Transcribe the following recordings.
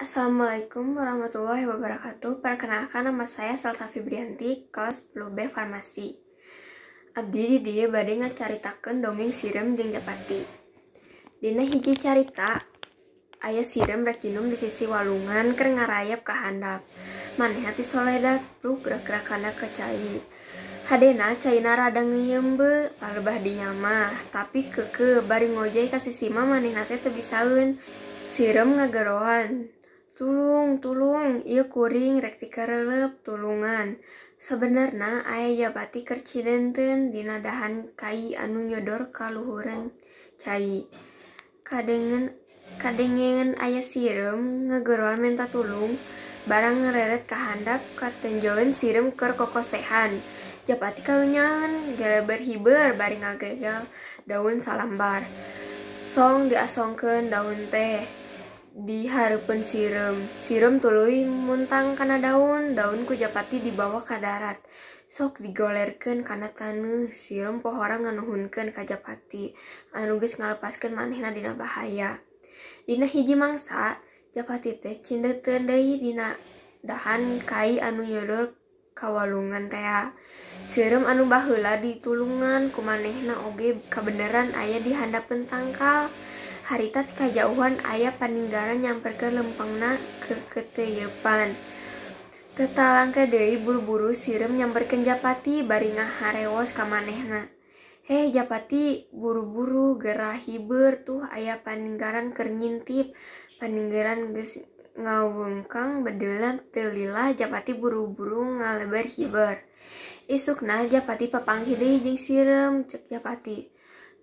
Assalamualaikum warahmatullahi wabarakatuh. Perkenalkan, nama saya Salsa Fibrianti, kelas 10B Farmasi. Abdi di dieu bade ngacaritakeun dongeng Sireum jeung Japati. Dina hiji carita, aya sireum rek nginum di sisi walungan keur ngarayap ka handap. Manehna ti soledat pluk gerak-gerakanna ka cai. Hadena caina rada ngeuyeum palebah dinya mah, tapi keukeuh bari ngojay ka sisi mah manehna teh teu bisaeun. Sireum ngageroan, "Tulung, tulung, ieu kuring rek tikeureuleub, tulungan." Sabenerna aya Japati keur cidenteun dina dahan kai anu nyodor ka luhureun cai. Kadengeun aya sireum ngageroan menta tulung, barang ngareret ka handap katenjoeun sireum keur kokosehan. Japati karunyaeun geleber hiber bari ngagegel daun salambar. Song diasongkeun daun teh di hareupeun sireum. Sireum tuluy muntang kana daun, daun ku Japati dibawa ka darat. Sok digolerkeun kana taneuh, sireum pohora nganuhunkeun ka Japati anu geus ngalepaskeun manehna dina bahaya. Dina hiji mangsa, Japati teh cindeuteun deui dina dahan kai anu nyodor ka walungan tea. Sireum anu baheula ditulungan ku manehna oge kabeneran aya di handapeun tangkal. Harita ti kajauhan aya paninggaran nyamperkeun lempengna keuketeuyepan. Teu talangka deui buru-buru sireum nyamperkeun Japati bari ngaharewos ka manehna. "Heh Japati, buru-buru geura hiber tuh aya paninggaran keur ngintip." Paninggaran geus ngawengkang bedeulna teu lila Japati buru-buru ngaleber hiber. Isukna Japati papanggih deui jeung sireum, ceuk Japati,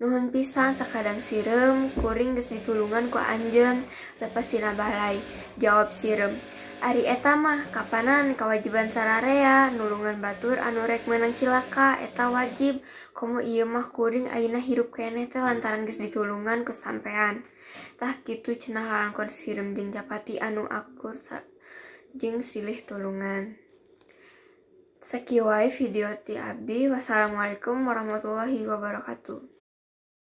"Nuhun pisan sakadang sireum, kuring geus ditulungan ku anjeun lepas tina balai." Jawab sireum, "Ari eta mah kapanan kawajiban sararea nulungan batur anu rek meunang cilaka eta wajib, komo ieu mah kuring ayeuna hirup keneh teh lantaran geus ditulungan ku sampean." Tah kitu cenah lalangkon sireum jeung Japati anu akur jeung silih tulungan. Sakieu wae video ti abdi. Wassalamualaikum warahmatullahi wabarakatuh.